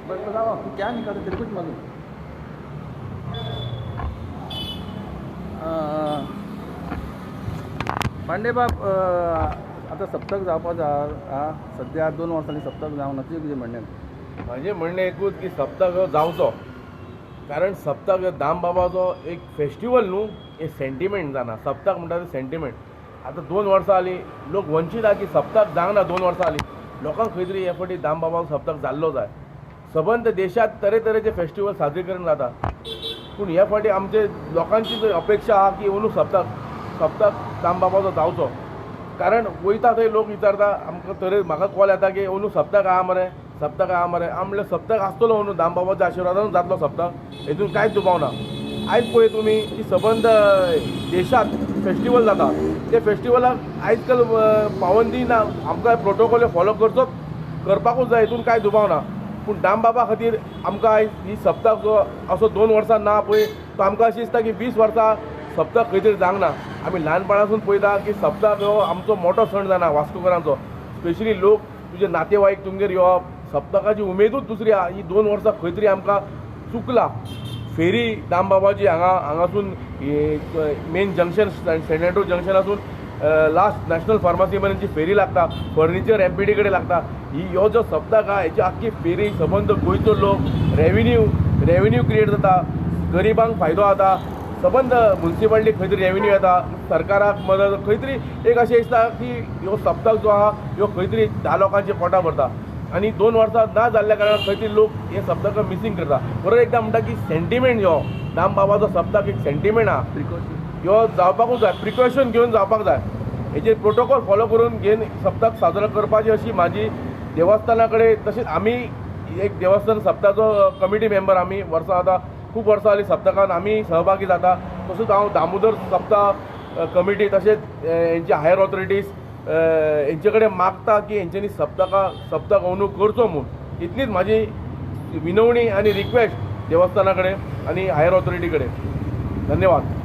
बस बताओ आपको क्या निकालते तेरे कुछ मालूम। पांडे बाब, आतां सप्तक जावपा जाय, सद्या 2 वर्सांनी सप्तक जावना, तुजें कितें म्हणणें? म्हाजें म्हणणें एकूच की सप्तक हो जावचो, कारण सप्तक दामबाबाचो एक फेस्टिवल न्हू, एक सेंटिमेंट जाना। सप्तक म्हणटा तें सेंटिमेंट। आतां 2 वर्सां जालीं लोक वंचीत आहा की सप्तक जावना। 2 वर्सां जालीं लोकांक खंय तरी हे फावटी दामबाबाचो सप्तक जाल्लो जाय। सबंद देशांत तरेतरेचे फेस्टिवल सादरीकरण जाता, पूण हे फावटी आमचे लोकांची जर अपेक्षा आहा की अंदू सप्तक सप्तक दामबाबाचो जावचो। कारण वयता थंय लोक विचारता आमकां, तरे म्हाका कॉल येता की अंदू सप्तक आहा मरे, सप्तक आहा मरे। आमी म्हणलें सप्तक आसतलो अंदू, दामबाबाच्या आशिर्वादान जातलो सप्तक, हेतून कांयच दुबाव ना। आयज पळय तुमी की सबंद देशांत फेस्टिवल जाता, ते फेस्टिवलाक आयज काल पाबंदी ना, आमकां प्रोटोकॉल फॉलो करचोच, करपाकूच जाय, हेतून कांय दुबाव ना। पूण दामबाबा खातीर आमकां आयज ही सप्तक जो असो 2 वर्सां ना पळय, तो आमकां अशें दिसता की 20 वर्सां सप्तक खंय तरी जावंक ना। आमी ल्हानपणासून पळयता की सप्तक हो आमचो मोठो सण जाना वास्कोकरांचो। स्पेशली लोक तुजे नातेवाईक तुमगेर येवप, सप्तकाची उमेदूच दुसरी आहा। ही 2 वर्सां खंय तरी आमकां चुकला। फेरी दामबाबाची हांगा हांगासून मेन जंक्शन सेंट एंड्रू जंक्शनासून लास्ट नॅशनल फार्मासी मेरेनची फेरी लागता, फर्निचर एम पी डी कडेन लागता। ही ह्यो जो सप्तक आहा हेची आख्खी फेरी सबंद गोंयचो लोक रेवेन्यू क्रिएट जाता, गरिबांक फायदो जाता, सबंद मुन्सिपालिटी खंय तरी रेवेन्यू येता, सरकाराक मदत खंय तरी एक अशें दिसता की ह्यो सप्तक जो आहा ह्यो खंय तरी 10 लोकांचे पोटां भरता। आनी 2 वर्सां ना जाल्ल्या कारणान खंय तरी लोक हे सप्तक मिसींग करता। बरोबर एकदां म्हणटा की सेंटिमेंट, ह्यो दामबाबाचो सप्तक एक सेंटिमेंट आहा, ह्यो जावपाकूच जाय, प्रिकॉशन घेवन जावपाक जाय, हेजेर प्रोटोकॉल फॉलो करून घेवन सप्तक साजरो करपाची अशी म्हाजी देवस्थाना कडेन, तशेंच आमी एक देवस्थान सप्तकाचो कमिटी मेंबर, आमी वर्सां आतां खूब वर्सां जालीं सप्तकान आमी सहभागी जाता। तसोच हांव दामोदर सप्ता कमिटी तशेंच हेंची हायर ऑथॉरिटीज हेंचे कडेन मागता की हेंच्यांनी सप्तक अंदू करचो म्हूण। इतलीच म्हाजी विनवणी आनी रिक्वेस्ट देवस्थाना कडेन आनी हायर ऑथॉरिटी कडेन। धन्यवाद।